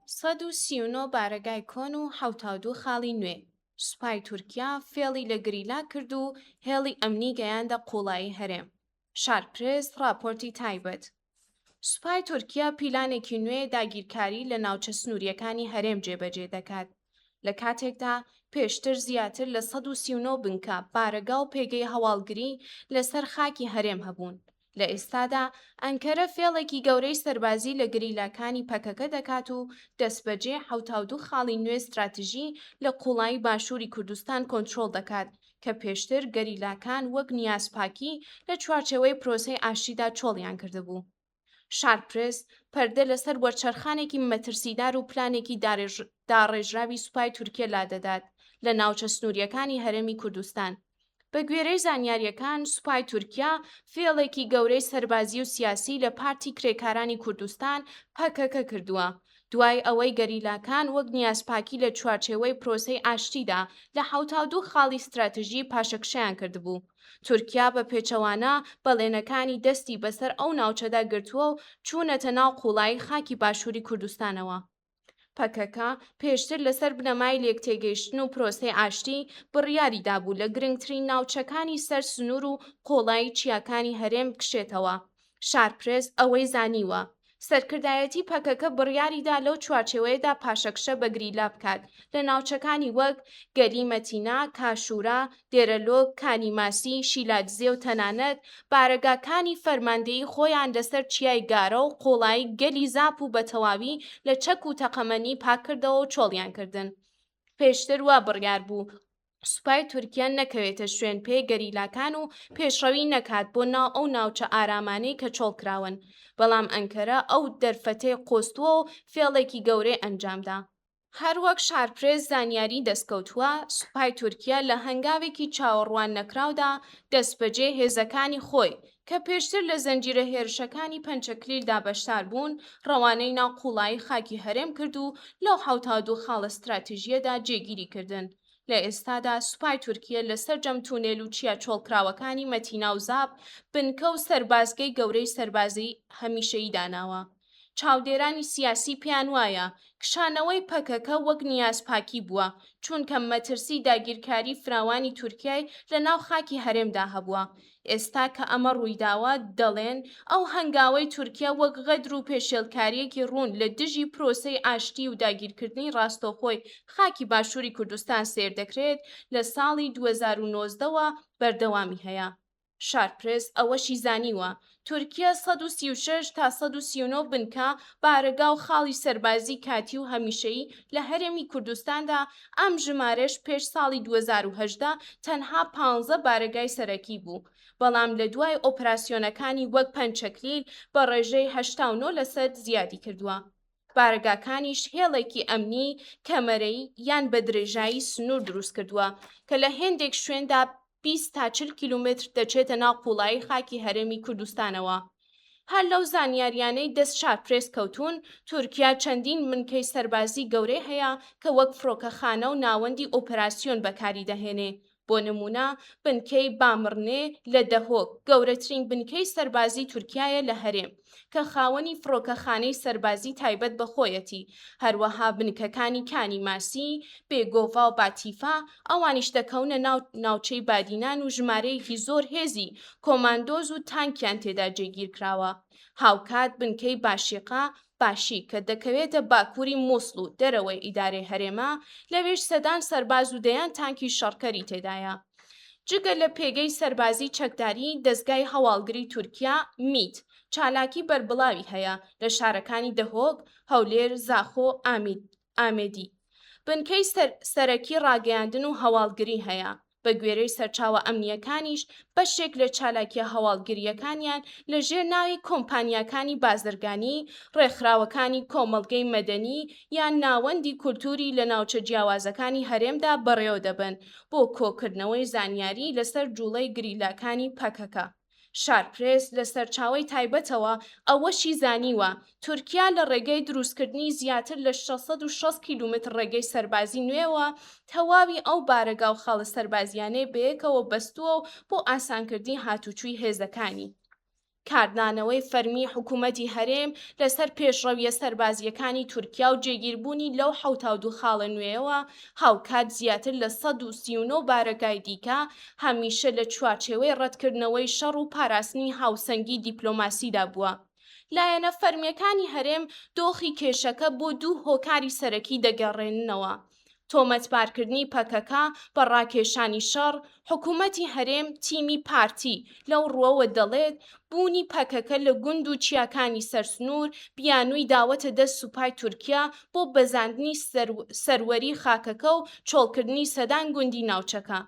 139 بارەگای کۆن و 72 خاڵی نوێ، سوپای تورکیا فێڵی لە گریلا کرد و هێڵی ئەمنی گەیاندە قوڵایی هەرێم. شارپرێس ڕاپۆرتی تایبەت. سوپای تورکیا پیلانێکی نوێ داگیرکاری لە ناوچە سنوورییەکانی هەرێم جێبەجێ دەکات، لە کاتێکدا پێشتر زیاتر لە 139 بنکە، بارەگا و پێگەی هەواڵگری لەسەر خاکی هەرێم هەبوون. لە ئێستادا ئەنکەرە فێڵێکی گەورەی سەربازی لە گریلاکانی پەکەکە دەکات و دەستبەجێ 72 خاڵی نوێ ستراتژی لە قوڵایی باشووری کوردستان کۆنترۆڵ دەکات کە پێشتر گەریلاکان وەک نیازپاکی لە چوارچێوەی پرۆسەی ئاشتیدا چۆڵیان کردبوو. شارپرێس پەردە لەسەر وەرچەرخانێکی مەترسیدار و پلانێکی داڕێژراوی سوپای تورکیە لادەدات لە ناوچە سنوورییەکانی هەرێمی کوردستان. بە گوێرەی زانیارییەکان سوپای تورکیا فێڵێکی گەورەی سەربازی و سیاسی لە پارتی کرێکارانی کوردستان، پەکەکە، کردووە، دوای ئەوەی گەریلاکان وەک نیازپاکی لە چوارچێوەی پرۆسەی ئاشتیدا لە 72 خاڵی ستراتژی پاشەکشەیان کردبوو، تورکیا بە پێچەوانە بەڵێنەکانی دەستی بەسەر ئەو ناوچەدا گرتووە و چوونەتە ناو قووڵایی خاکی باشووری کوردستانەوە. پەکەکە پێشتر لەسەر بنەمای لێکتێگەیشتن و پرۆسەی ئاشتی بڕیاری دابوو لە گرنگترین ناوچەکانی سەر سنوور و قووڵایی چیاکانی هەرێم بکشێتەوە، شارپرێس ئەوەی زانیوە، سەرکردایەتی پەکەکە بڕیاریدا لەو چوارچێوەیەدا پاشەکشە بە گریلا بکات لە ناوچەکانی وەک، گەلی مەتینا، کاشورا، دێرەلۆک، کانی ماسی، شیلادزێ و تەنانەت بارەگاکانی فەرماندەیی خۆیان لەسەر چیای گارە و قوڵایی گەلی زاپ و بەتەواوی لە چەک و تەقەمەنی پاککردەوە و چۆڵیان کردن. پێشتر وا بڕیار بوو سوپای تورکیا نەکەوێتە شوێن پێی گەریلاکان و پێشڕەوی نەکات بۆ ناو ئەو ناوچە ئارامانەی کە چۆڵکراون، بەڵام ئەنکەرە ئەو دەرفەتەی قۆستووە و فێڵێکی گەورەی ئەنجامدا. هەروەک شارپرێس زانیاری دەستکەوتووە، سوپای تورکیا لە هەنگاوێکی چاوەڕوان نەکراودا دەستبەجێ هێزەکانی خۆی، کە پێشتر لە زنجیرە هێرشەکانی پەنچەکلیلدا بەشدار بوون، ڕەوانەی ناو قوڵایی خاکی هەرێم کرد و لەو 72 خاڵە ستراتیژییەدا جێگیری کردن. لە ئێستادا سوپای تورکیە لە سەرجەم تونێل و چیا چۆڵکراوەکانی مەتینا و زاپ بنکە و سەربازگەی گەورەی سەربازیی هەمیشەیی داناوە. چاودێرانی سیاسی پێیان وایە کشانەوەی پەکەکە وەک نیازپاکی بووە، چونکە مەترسی داگیرکاری فراوانی تورکیای لە ناو خاکی هەرێمدا هەبووە. ئێستا کە ئەمە ڕوویداوە، دەڵێن ئەو هەنگاوەی تورکیا وەک غەدر و پێشێلکارییەکی ڕوون لە دژی پرۆسەی ئاشتی و داگیرکردنی ڕاستەوخۆی خاکی باشووری کوردستان سەیر دەکرێت، لە ساڵی 2019 وە بەردەوامی هەیە. شارپرێس ئەوەشی زانیوە، تورکیە 136 تا 139 بنکە، بارەگا و خاڵی سەربازی کاتی و هەمیشەیی لە هەرێمی کوردستاندا، ئەم ژمارەش پێش ساڵی 2018 تەنها پانزە بارەگای سەرەکی بوو، بەڵام لە دوای ئۆپراسیۆنەکانی وەک پەنچەکلیل بە ڕێژەی 89 لەسەد زیادی کردووە. بارەگاکانیش هێڵێکی ئەمنی کەمەرەیی یان بە درێژایی سنوور دروستکردووە کە لە هێندێک شوێندا 20 تا 40 کیلومتر دەچێتە ناو قوڵایی خاکی هەرێمی کوردستانەوە. هەر لەو زانیاریانەی دەست شارپرێس کەوتوون، تورکیا چەندین بنکەی سەربازی گەورەی هەیە کە وەک فڕۆکەخانە و ناوەندی ئۆپەراسیۆن بەکاری دەهێنێ، بۆ نموونە بنکەی بامڕنێ لە دهۆک گەورەترین بنکەی سەربازی تورکیایە لە هەرێم کە خاوەنی فڕۆکەخانەی سەربازی تایبەت بە خۆیەتی، هەروەها بنکەکانی کانی ماسی، بێگۆڤا و باتیفا ئەوانیش دەکەونە ناو ناوچەی بادینان و ژمارەیەکی زۆر هێزی کۆماندۆز و تانکیان تێدا جێگیرکراوە. هاوکات بنکەی باشیقە، باشی، کە دەکەوێتە باکووری موسڵ و دەرەوەی ئیدارەی هەرێمە، لەوێش سەدان سەرباز و دەیان تانکی شەڕکەری تێدایە. جگە لە پێگەی سەربازی چەکداری، دەزگای هەواڵگری تورکیا، میت، چالاکی بەربڵاوی هەیە لە شارەکانی دهۆک، هەولێر، زاخۆ، ئامید، ئامێدی. بنکەی سەرەکی ڕاگەیاندن و هەواڵگری هەیە، بە گوێرەی سەرچاوە ئەمنییەکانیش بەشێک لە چالاکییە هەواڵگرییەکانیان لە ژێر ناوی کۆمپانیاکانی بازرگانی، ڕێکخراوەکانی کۆمەڵگەی مەدەنی یان ناوەندی کولتووری لە ناوچە جیاوازەکانی هەرێمدا بەڕێوەدەبەن بۆ کۆکردنەوەی زانیاری لەسەر جوڵەی گریلاکانی پەکەکە. شارپرێس لە سەرچاوەی تایبەتەوە ئەوەشی زانیوە، تورکیا لە ڕێگەی دروستکردنی زیاتر لە 660 کیلومتر ڕێگەی سەربازی نوێوە، تەواوی ئەو بارەگا و خاڵە سەربازییانەی بەیەکەوە بەستووە و بۆ ئاسانکردنی هاتوچووی هێزەکانی. کاردانەوەی فەرمی حکوومەتی هەرێم لەسەر پێشڕەوییە سەربازییەکانی تورکیا و جێگیربوونی لەو 72 خاڵە نوێیەوە، هاوکات زیاتر لە 139 بارەگای دیکە، هەمیشە لە چوارچێوەی ڕەتکردنەوەی شەڕ و پاراستنی هاوسەنگی دیپلۆماسیدا بووە. لایەنە فەرمییەکانی هەرێم دۆخی کێشەکە بۆ دوو هۆکاری سەرەکی دەگەڕێننەوە، تۆمەتبارکردنی پەکەکە بە ڕاکێشانی شەڕ، حکومەتی هەرێم تیمی پارتی لەو ڕووەوە دەڵێت، بوونی پەکەکە لە گوند و چیاکانی سەر سنوور بیانووی داوەتە دەست سوپای تورکیا بۆ بەزاندنی سەروەری خاکەکە و چۆڵکردنی سەدان گوندی ناوچەکە.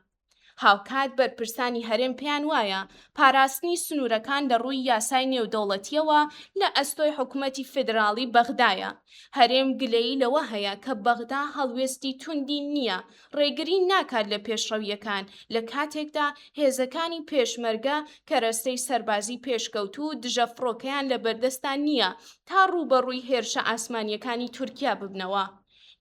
هاوکات بەرپرسانی هەرێم پێیان وایە پاراستنی سنوورەکان لە ڕووی یاسای نێودەوڵەتییەوە لە ئەستۆی حکومەتی فیدراڵی بەغدایە. هەرێم گلەیی لەوە هەیە کە بەغدا هەڵوێستی توندی نییە، ڕێگری ناکات لە پێشڕەوییەکان، لە کاتێکدا هێزەکانی پێشمەرگە کەرەستەی سەربازی پێشکەوتوو و دژە فڕۆکەیان لەبەردەستدا نییە تا ڕووبەڕووی هێرشە ئاسمانییەکانی تورکیا ببنەوە.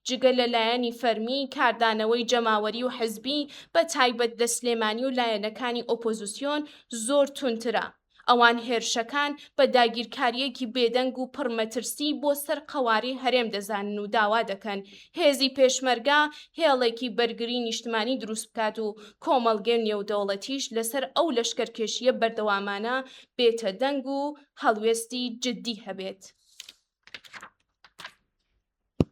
جگە لە لایەنی فەرمی، کاردانەوەی جەماوەری و حزبی، بە تایبەت لە سلێمانی و لایەنەکانی ئۆپۆزسیۆن زۆر توندترە. ئەوان هێرشەکان بە داگیرکارییەکی بێدەنگ و پڕ مەترسی بۆ سەر قەوارەی هەرێم دەزانن و داوا دەکەن هێزی پێشمەرگە هێڵێکی بەرگری نیشتمانی دروست بکات و کۆمەڵگەی نێودەوڵەتیش لەسەر ئەو لەشکەرکێشییە بەردەوامانە بێتە دەنگ و هەڵوێستی جددی هەبێت.